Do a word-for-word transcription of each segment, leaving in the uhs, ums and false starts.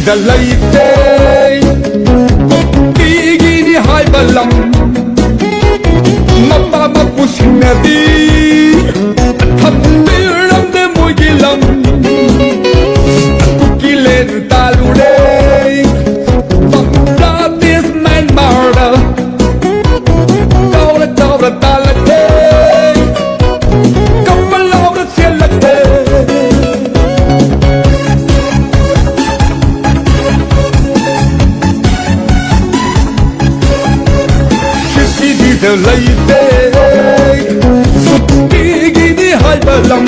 ꯗ ꯂꯩꯇꯦ ꯀꯨꯀꯤꯒꯤꯅꯤ ꯍꯥꯏꯕ ꯂꯝ꯫ ꯃꯄꯥ ꯃꯄꯨꯁꯤꯡꯅꯗꯤ ꯊꯝꯕꯤꯔꯝꯗꯦ ꯃꯣꯏꯒꯤ ꯂꯝ꯫ ꯀꯨꯀꯤꯂꯦꯟ ꯇꯥꯜꯂꯨꯔꯦ ꯕꯪꯒ꯭ꯂꯥꯗꯦꯁ ꯃ꯭ꯌꯥꯟꯃꯥꯔꯗ꯫ ꯀꯥꯎꯔ ꯀꯥꯎꯔ ꯇꯥꯜꯂꯛꯀꯦ, ꯀꯞꯄ ꯂꯥꯎꯔ ꯆꯦꯜꯂꯛꯀꯦ꯫ ꯁꯤꯇꯤꯗ ꯂꯩꯇꯦ ꯁꯨꯇꯤꯒꯤꯅꯤ ꯍꯥꯏꯕ ꯂꯝ꯫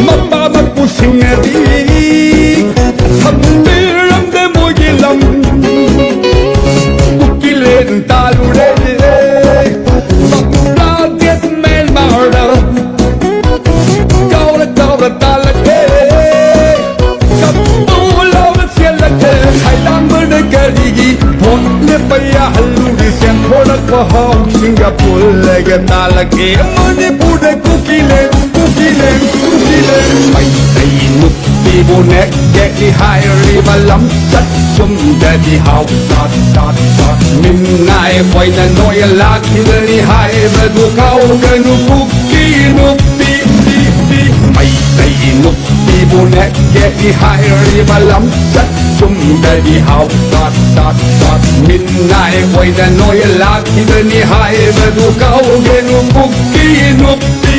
ꯃꯄꯥ ꯃꯄꯨꯁꯤꯡꯅꯗꯤ ꯊꯝꯕꯤꯔꯝꯗꯦ ꯃꯣꯏꯒꯤ ꯂꯝ꯫ ꯀꯨꯀꯤꯂꯦꯟ ꯇꯥꯜꯂꯨꯔꯦ ꯕꯪꯒ꯭ꯂꯥꯗꯦꯁ ꯃ꯭ꯌꯥꯟꯃꯥꯔꯗ꯫ ꯀꯥꯎꯔ ꯀꯥꯎꯔ ꯇꯥꯜꯂꯛꯀꯦ, ꯀꯞꯄꯨ ꯂꯥꯎꯔ ꯆꯦꯜꯂꯛꯀꯦ꯫ ꯁꯥꯏꯗꯥꯝꯕꯔꯗ ꯀꯔꯤꯒꯤ ꯚꯣꯠ ꯂꯦꯞꯄ ꯌꯥꯍꯜꯂꯨꯔꯤ? ꯁꯦꯝꯊꯣꯔꯛꯄ ꯍꯥꯎ ꯁꯤꯡꯒꯥꯄꯨꯔ ꯂꯩꯒ ꯇꯥꯜꯂꯛꯀꯦ꯫ ꯃꯅꯤꯄꯨꯔꯗ ꯀꯨꯀꯤꯂꯦꯟ, ꯀꯨꯀꯤꯂꯦꯟ, ꯀꯨꯀꯤꯂꯦꯟ꯫ ꯃꯩꯇꯩ ꯅꯨꯄꯤꯕꯨ ꯅꯦꯛ ꯌꯦꯛꯂꯤ ꯍꯥꯏꯔꯤꯕ ꯂꯝꯆꯠ ꯆꯨꯝꯗꯗꯤ ꯍꯥꯎ ꯇꯥꯠ ꯇꯥꯠ ꯇꯥꯠ꯫ ꯃꯤꯅꯥꯏ ꯑꯩꯈꯣꯏꯅ ꯅꯣꯏ ꯂꯥꯛꯈꯤꯒꯅꯤ ꯍꯥꯏꯕꯗꯨ ꯀꯥꯎꯒꯅꯨ ꯀꯨꯀꯤ ꯅꯨꯄꯤ꯫ ꯃꯩꯇꯩ ꯅꯨꯄꯤꯕꯨ ꯅꯦꯛ ꯌꯦꯛꯂꯤ ꯍꯥꯏꯔꯤꯕ ꯂꯝꯆꯠ ꯆꯨꯝꯗꯗꯤ ꯍꯥꯎ ꯇꯥꯠ ꯇꯥꯠ ꯇꯥꯠ꯫ ꯃꯤꯅꯥꯏ ꯑꯩꯈꯣꯏꯅ ꯅꯣꯏ ꯂꯥꯛꯈꯤꯒꯅꯤ ꯍꯥꯏꯕꯗꯨ ꯀꯥꯎꯒꯅꯨ ꯀꯨꯀꯤ ꯅꯨꯄꯤ꯫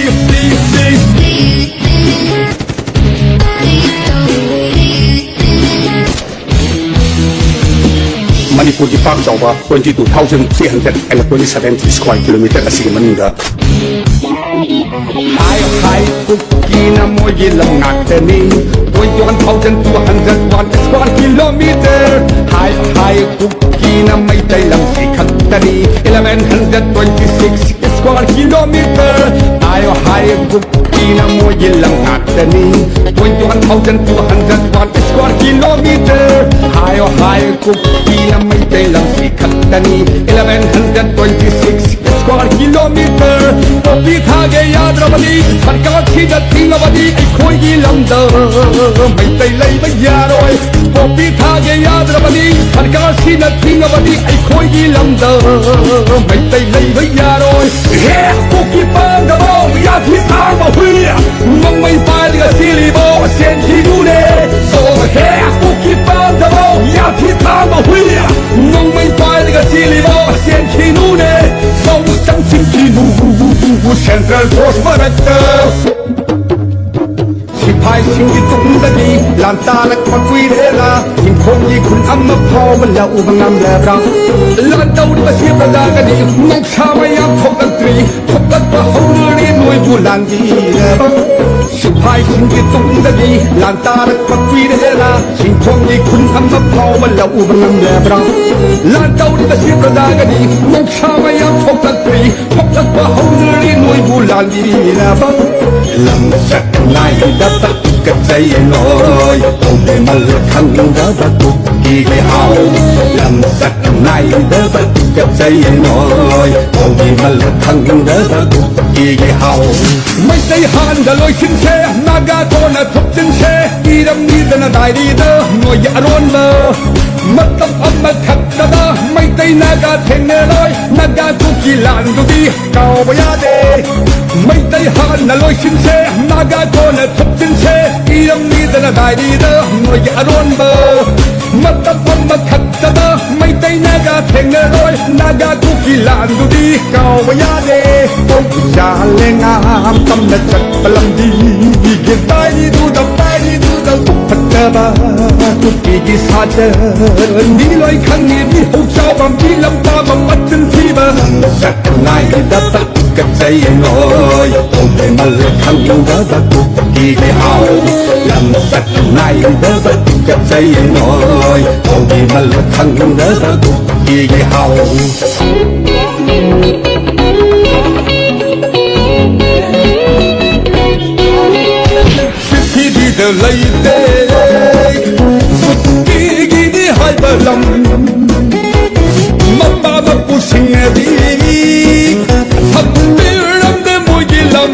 ꯃꯅꯤꯄꯨꯔꯒꯤ ꯄꯥꯛ ꯆꯥꯎꯕ twenty two thousand three hundred and twenty seven square kilometer ꯑꯁꯤꯒꯤ ꯃꯅꯨꯡꯗ ꯍꯥꯏ ꯍꯥꯏ ꯀꯨꯀꯤꯅ ꯃꯣꯏꯒꯤ ꯂꯝ ꯉꯥꯛꯇꯅꯤ꯫ Twenty one thousand two hundred one square kilometer꯫ ꯍꯥꯏ ꯍꯥꯏ ꯀꯨꯀꯤꯅ ꯃꯩꯇꯩ ꯂꯝꯁꯤ ꯈꯛꯇꯅꯤ꯫ Eleven hundred twenty six square kilometer꯫ ꯍꯥꯏꯌꯣ ꯍꯥꯏ ꯀꯨꯀꯤꯅ ꯃꯣꯏꯒꯤ ꯂꯝ ꯉꯥꯛꯇꯅꯤ꯫ Twenty one thousand two hundred one square kilometer꯫ ꯍꯥꯏꯌꯣ ꯍꯥꯏ ꯀꯨꯀꯤꯅ ꯃꯩꯇꯩ ꯂꯝꯁꯤ ꯈꯛꯇꯅꯤ꯫ Eleven hundred twenty six square kilometer꯫ Poppy ꯊꯥꯒꯦ ꯌꯥꯗ꯭ꯔꯕꯗꯤ ꯁꯔꯀꯥꯔꯁꯤꯗ ꯊꯤꯡꯉꯕꯗꯤ ꯑꯩꯈꯣꯏꯒꯤ ꯂꯝꯗ ꯃꯩꯇꯩ ꯂꯩꯕ ꯌꯥꯔꯣꯏ꯫ ꯄꯣꯄꯤ ꯊꯥꯒꯦ ꯌꯥꯗ꯭ꯔꯕꯅꯤ, ꯁꯔꯀꯥꯔꯁꯤꯅ ꯊꯤꯡꯉꯕꯗꯤ ꯑꯩꯈꯣꯏꯒꯤ ꯂꯝꯗ ꯃꯩꯇꯩ ꯂꯩꯕ ꯌꯥꯔꯣꯏ꯫ ꯍꯦ ꯀꯨꯀꯤ ꯄꯥꯝꯗꯕ ꯌꯥꯊꯤ ꯊꯥꯡꯕ ꯍꯨꯏ, ꯅꯣꯡꯃꯩ ꯄꯥꯏꯔꯒ ꯆꯦꯜꯂꯤꯕꯣ ꯁꯦꯟꯈꯤꯅꯨꯅꯦ꯫ ꯑꯣ ꯍꯦ ꯀꯨꯀꯤ ꯄꯥꯝꯗꯕ ꯌꯥꯊꯤ ꯊꯥꯡꯕ ꯍꯨꯏ, ꯅꯣꯡꯃꯩ ꯄꯥꯏꯔꯒ ꯆꯦꯜꯂꯤꯕꯣ ꯁꯦꯟꯈꯤꯅꯨꯅꯦ꯫ ꯂꯧ ꯆꯪꯁꯤꯟꯈꯤꯅꯨ ꯁꯦꯟꯇ꯭ꯔꯦꯜ ꯐꯣꯔꯁ ꯃꯔꯛꯇ꯫ ꯁꯤꯐꯥꯏꯁꯤꯡꯒꯤ ꯇꯨꯡꯗꯒꯤ ꯂꯥꯟ ꯇꯥꯔꯛꯄ ꯀꯨꯏꯔꯦꯗ, ꯏꯪꯈꯣꯜꯒꯤ ꯈꯨꯟ ꯑꯃ ꯐꯥꯎꯕ ꯂꯧꯕ ꯉꯝꯂꯕ꯭ꯔꯥ? ꯂꯥꯟ ꯇꯧꯔꯤꯕꯁꯤ ꯄ꯭ꯔꯖꯥꯒꯅꯤ, ꯅꯨꯡꯁꯥ ꯃꯌꯥꯝ ꯊꯣꯛꯂꯛꯇ꯭ꯔꯤ, ꯊꯣꯛꯂꯛꯄ ꯍꯧꯅꯔꯤ ꯅꯣꯏꯕꯨ ꯂꯥꯟꯕꯤꯔꯕ꯫ ꯁꯤꯐꯥꯏꯁꯤꯡꯒꯤ ꯇꯨꯡꯗꯒꯤ ꯂꯥꯟ ꯇꯥꯔꯛꯄ ꯀꯨꯏꯔꯦꯗ, ꯏꯪꯈꯣꯜꯒꯤ ꯈꯨꯟ ꯑꯃ ꯐꯥꯎꯕ ꯂꯧꯕ ꯉꯝꯂꯕ꯭ꯔꯥ? ꯂꯥꯟ ꯇꯧꯔꯤꯕꯁꯤ ꯄ꯭ꯔꯖꯥꯒꯅꯤ, ꯅꯨꯡꯁꯥ ꯃꯌꯥꯝ ꯊꯣꯛꯂꯛꯇ꯭ꯔꯤ, ꯊꯣꯛꯂꯛꯄ ꯍꯧꯅꯔꯤ ꯅꯣꯏꯕꯨ ꯂꯥꯟꯕꯤꯅꯕ꯫ ꯂꯝꯆꯠ ꯅꯥꯏꯗꯕ ꯀꯠꯆꯩ ꯅꯣꯏ ꯇꯧꯕꯤꯃꯜ ꯈꯪꯗꯕ ꯀꯨꯀꯤꯒꯤ ꯍꯥꯎ꯫ ꯂꯝꯆꯠ ꯅꯥꯏꯗꯕ ꯀꯠꯆꯩ ꯅꯣꯏ ꯇꯧꯕꯤꯃꯜ ꯈꯪꯗꯕ ꯀꯨꯀꯤꯒꯤ ꯍꯥꯎ꯫ ꯃꯩꯇꯩ ꯍꯥꯟꯅ ꯂꯣꯏꯁꯤꯟꯁꯦ, ꯅꯥꯒꯥ ꯀꯣꯟꯅ ꯊꯨꯞꯆꯤꯟꯁꯦ, ꯏꯔꯝ ꯃꯤꯗꯅ ꯗꯥꯏꯔꯤꯗ ꯅꯣꯏꯒꯤ ꯑꯔꯣꯟꯕ꯫ ꯃꯇꯝ ꯑꯃꯈꯛꯇꯗ ꯃꯩꯇꯩ ꯅꯥꯒꯥ ꯊꯦꯡꯅꯔꯣꯏ, ꯅꯥꯒꯥ ꯀꯨꯀꯤ ꯂꯥꯟꯗꯨꯗꯤ ꯀꯥꯎꯕ ꯌꯥꯗꯦ꯫ ꯃꯩꯇꯩ ꯍꯥꯟꯅ ꯂꯣꯏꯁꯤꯟꯁꯦ, ꯅꯥꯒꯥ ꯀꯣꯟꯅ ꯊꯨꯞꯆꯤꯟꯁꯦ, ꯏꯔꯝ ꯃꯤꯗꯅ ꯗꯥꯏꯔꯤꯗ ꯅꯣꯏꯒꯤ ꯑꯔꯣꯟꯕ꯫ ꯃꯇꯝ ꯑꯃꯈꯛꯇꯗ ꯃꯩꯇꯩ ꯅꯥꯒꯥ ꯊꯦꯡꯅꯔꯣꯏ, ꯅꯥꯒꯥ ꯀꯨꯀꯤ ꯂꯥꯟꯗꯨꯗꯤ ꯀꯥꯎꯕ ꯌꯥꯗꯦ꯫ ꯌꯥꯜꯂꯦ ꯉꯥ ꯇꯝꯅ ꯆꯠꯄ ꯂꯝꯕꯤꯒꯤ ꯄꯥꯏꯔꯤꯗꯨꯗ, ꯄꯥꯏꯔꯤꯗꯨꯗ ꯐꯠꯇꯕ ꯀꯨꯀꯤꯒꯤ ꯁꯥꯖꯟ ꯃꯤ ꯂꯣꯏ ꯈꯪꯉꯤ꯫ ꯃꯤ ꯍꯧꯆꯥꯎꯕ, ꯃꯤ ꯂꯝꯇꯥꯕ, ꯃꯆꯤꯟ ꯊꯤꯕ꯫ ꯆꯠ ꯅꯥꯏꯗꯕ ꯀꯠꯆꯩ ꯅꯣꯏ ꯇꯧꯕꯤꯃꯜ ꯈꯪꯗꯕ ꯀꯨꯀꯤꯒꯤ ꯍꯥꯎ꯫ ꯂꯝꯆꯠ ꯅꯥꯏꯗꯕ ꯀꯠꯆꯩ ꯅꯣꯏ ꯇꯧꯕꯤꯃꯜ ꯈꯪꯗꯕ ꯀꯨꯀꯤꯒꯤ ꯍꯥꯎ꯫ ꯄ꯭ꯔꯤꯊꯤꯕꯤꯗ ꯂꯩꯇꯦ ꯀꯨꯀꯤꯒꯤꯅꯤ ꯍꯥꯏꯕ ꯂꯝ꯫ ꯃꯄꯥ ꯃꯄꯨꯁꯤꯡꯅꯗꯤ ꯊꯝꯕꯤꯔꯝꯗꯦ ꯃꯣꯏꯒꯤ ꯂꯝ꯫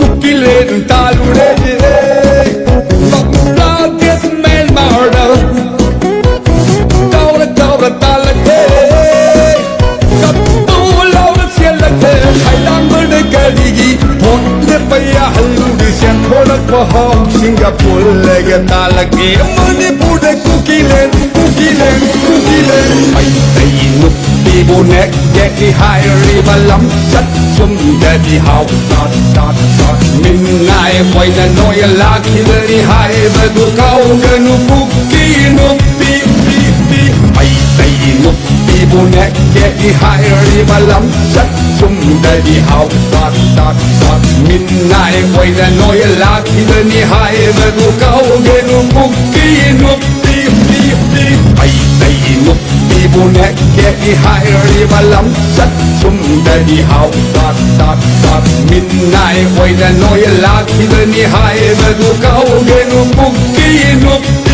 ꯀꯨꯀꯤꯂꯦꯟ ꯇꯥꯔꯨꯔꯦ ꯕꯪꯒ꯭ꯂꯥꯗꯦꯁ ꯁꯤꯡꯒꯥꯄꯨꯔ ꯂꯩꯒ ꯇꯥꯜꯂꯛꯏ ꯃꯅꯤꯄꯨꯔꯗ ꯀꯨꯀꯤꯂꯦꯟ, ꯀꯨꯀꯤꯂꯦꯟ, ꯀꯨꯀꯤꯂꯦꯟ꯫ ꯃꯩꯇꯩ ꯅꯨꯄꯤꯕꯨ ꯅꯦꯛ ꯌꯦꯛꯏ ꯍꯥꯏꯔꯤꯕ ꯂꯝꯆꯠ ꯆꯨꯝꯗꯗꯤ ꯍꯥꯎ ꯇꯥꯠ, ꯇꯥꯠ, ꯇꯥꯠ꯫ ꯃꯤꯅꯥꯏ ꯑꯣꯏꯅ ꯅꯣꯏ ꯂꯥꯛꯈꯤꯕꯅꯤ ꯍꯥꯏꯕꯗꯨ ꯀꯥꯎꯒꯅꯨ ꯀꯨꯀꯤ ꯅꯨꯄꯤ, ꯄꯤ, ꯄꯤ꯫ ꯃꯩꯇꯩ ꯅꯨꯄꯤꯕꯨ ꯅꯦꯛ ꯌꯦꯛꯏ ꯍꯥꯏꯔꯤꯕ ꯂꯝꯆꯠ ꯆꯨꯝꯗꯗꯤ ꯍꯥꯎ ꯇꯥꯠ, ꯇꯥꯠ, ꯇꯥꯠ꯫ ꯃꯤꯅꯥꯏ ꯑꯣꯏꯅ ꯅꯣꯏ ꯂꯥꯛꯈꯤꯕꯅꯤ ꯍꯥꯏꯕꯗꯨ ꯀꯥꯎꯒꯅꯨ ꯀꯨꯀꯤ ꯅꯨꯄꯤ, ꯄꯤ, ꯄꯤ꯫ ꯃꯩꯇꯩ ꯅꯨꯄꯤꯕꯨ ꯅꯦꯛ ꯌꯦꯛꯏ ꯍꯥꯏꯔꯤꯕ ꯂꯝꯆꯠ ꯆꯨꯝꯗꯗꯤ ꯍꯥꯎ ꯇꯥꯠ, ꯇꯥꯠ, ꯇꯥꯠ꯫ ꯃꯤꯅꯥꯏ ꯑꯣꯏꯅ ꯅꯣꯏ ꯂꯥꯛꯈꯤꯕꯅꯤ ꯍꯥꯏꯕꯗꯨ ꯀꯥꯎꯒꯅꯨ ꯀꯨꯀꯤ ꯅꯨꯄꯤ꯫